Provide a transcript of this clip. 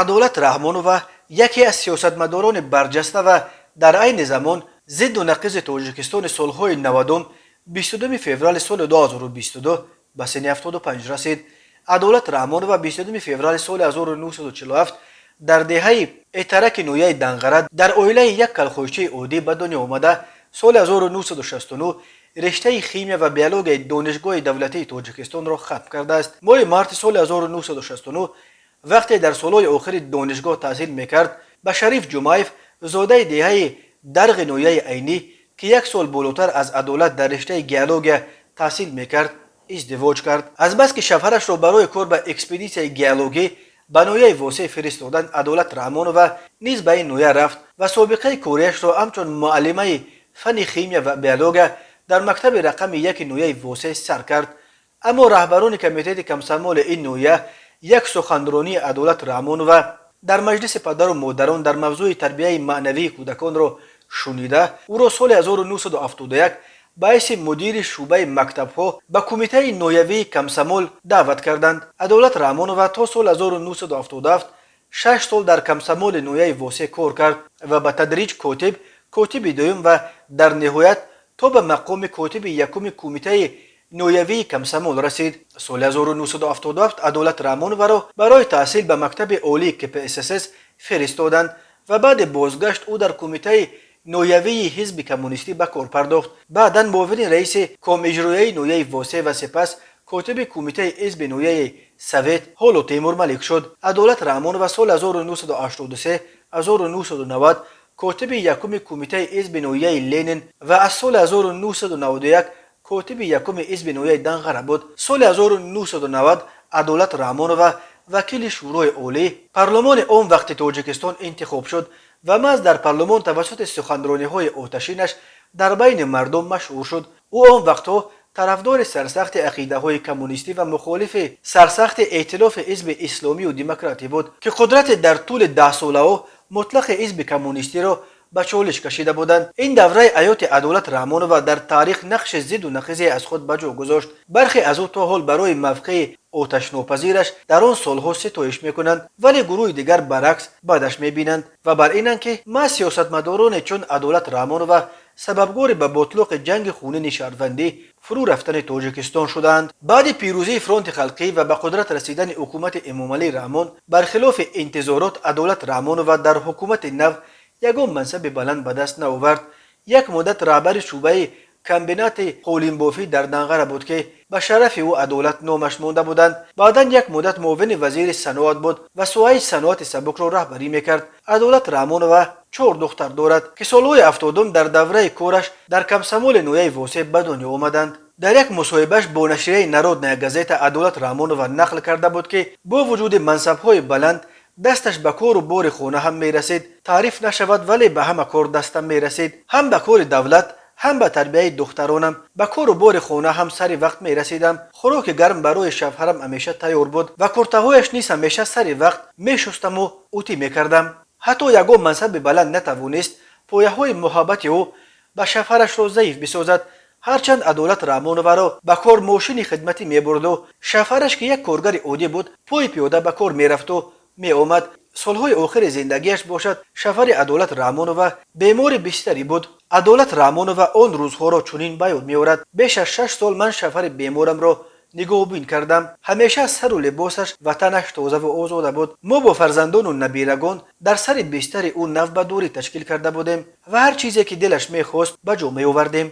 Адолат Раҳмонова яке аз сиёсатмадорони барҷаста ва дар айни замон зидду нақизи Тоҷикистони солҳои 90-ум 22 феврали соли 2022 ба синни 75 расид. Адолат Раҳмонова 22 феврали соли 1947 дар деҳаи Этараки ноҳияи Данғара дар оилаи як калхозчии оддӣ ба дунё омада, соли 1969 рештаи химия ва биологияи Донишгоҳи давлатии Тоҷикистонро хатм кардааст. Моҳи марти соли 1969, вақте дар солҳои охири донишгоҳ таҳсил мекард, ба Шариф Ҷумаев, зодаи деҳаи Дарғи ноҳияи Айнӣ, ки як сол болотар аз Адолат дар рештаи геология таҳсил мекард, издивоҷ кард. Азбаски шавҳарашро барои кор ба экспедитсияи геологӣ ба ноҳияи Восеъ фиристоданд, Адолат Раҳмонова низ ба ин ноҳия рафт ва собиқаи кориашро ҳамчун муаллимаи фанни химия ва биология дар мактаби рақами 1 ноҳияи Восеъ сар кард. Аммо раҳбарони комитети комсомоли ин ноҳия як суханронии Адолат Раҳмонова дар маҷлиси падару модарон дар мавзӯи тарбияи маънавии кӯдаконро шунида, ӯро соли 1971 ба ҳайси мудири шӯъбаи мактабҳо ба кумитаи ноҳиявии комсомол даъват карданд. Адолат Раҳмонова то соли 1977 6 сол дар комсомоли ноҳияи Восеъ кор кард ва ба тадриҷ котиб, котиби дуюм ва дар ниҳоят то ба мақоми котиби якуми кумитаи ноҳиявии комсомол расид. Соли 1977 Адолат Раҳмоноваро барои таҳсил ба мактаби олии КПСС фиристоданд ва баъди бозгашт ӯ дар кумитаи ноҳиявии ҳизби коммунистӣ ба кор пардохт. Баъдан муовини раиси комиҷроияи ноҳияи Восеъ ва сипас котиби кумитаи ҳизби ноҳияи Совет, ҳоло Темурмалик, шуд. Адолат Раҳмонова соли 1983 1990 котиби якуми кумитаи ҳизби ноҳияи Ленин ва аз соли 1991 котиби якуми ҳизби ноҳияи Данғара буд. Соли 1990 Адолат Раҳмонова вакили Шӯрои Олӣ, парлумони он вақти Тоҷикистон, интихоб шуд ва маҳз дар парлумон тавассути суханрониҳои оташинаш дар байни мардум машҳур шуд. Ӯ он вақтҳо тарафдори сарсахти ақидаҳои коммунистӣ ва мухолифи сарсахти эътилофи ҳизби исломию демократӣ буд, ки қудрати дар тӯли даҳсолаҳо мутлақи ҳизби коммунистиро ба чолиш кашида буданд. Ин давраи ҳаёти Адолат Раҳмонова дар таърих нақши зидду нақизе аз худ ба ҷо гузошт. Бархе аз ӯ то ҳол барои мавқеи оташнопазираш дар он солҳо ситоиш мекунанд, вале гурӯҳи дигар баръакс бадаш мебинанд ва бар инанд, ки маҳз сиёсатмадороне чун Адолат Раҳмонова сабабгори ба ботлоқи ҷанги хунини шаҳрвандӣ фурӯ рафтани Тоҷикистон шудаанд. Баъди пирӯзии Фронти халқӣ ва ба қудрат расидани ҳукумати Эмомалӣ Раҳмон, бархилофи интизорот, Адолат Раҳмонова дар ҳукумати нав ягон мансаби баланд ба даст наовард. Як муддат раҳбари шӯъбаи комбинати қолинбофӣ дар Данғара буд, ки ба шарафи ӯ Адолат номаш монда буданд. Баъдан як муддат муовини вазири саноат буд ва соҳаи саноати сабукро раҳбарӣ мекард. Адолат Раҳмонова чор духтар дорад, ки солҳои 70-ум дар давраи кораш дар комсомоли ноҳияи Восеъ ба дунё омаданд. Дар як мусоҳибаш бо нашрияи «Народная газета» Адолат Раҳмонова нақл карда буд, ки бо вуҷуди мансабҳои баланд дасташ ба кору бори хона ҳам мерасид. Таъриф нашавад, вале ба ҳама кор дастам мерасид: ҳам ба кори давлат, ҳам ба тарбияи духтаронам, ба кору бори хона ҳам сари вақт мерасидам. Хӯроки гарм барои шавҳарам ҳамеша тайёр буд ва куртаҳояш низ ҳамеша сари вақт мешустаму утӣ мекардам. Ҳатто ягон мансаби баланд натавонист пояҳои муҳаббати ӯ ба шавҳарашро заиф бисозад. Ҳарчанд Адолат Раҳмонованро ба кор мошини хидматӣ мебурду шавҳараш, ки як коргари оддӣ буд, пои пиёда ба кор мерафту меомад. Солҳои охири зиндагиаш бошад, шавҳари Адолат Раҳмонова бемори бистарӣ буд. Адолат Раҳмонова он рӯзҳоро чунин ба ёд меорад: «Беш аз 6 сол ман шавҳари беморамро нигоҳубин кардам. Ҳамеша сару либосаш ва танаш тозаву озода буд. Мо бо фарзандону набирагон дар сари бистари ӯ навбатдорӣ ташкил карда будем ва ҳар чизе, ки дилаш мехост, ба ҷо меовардем».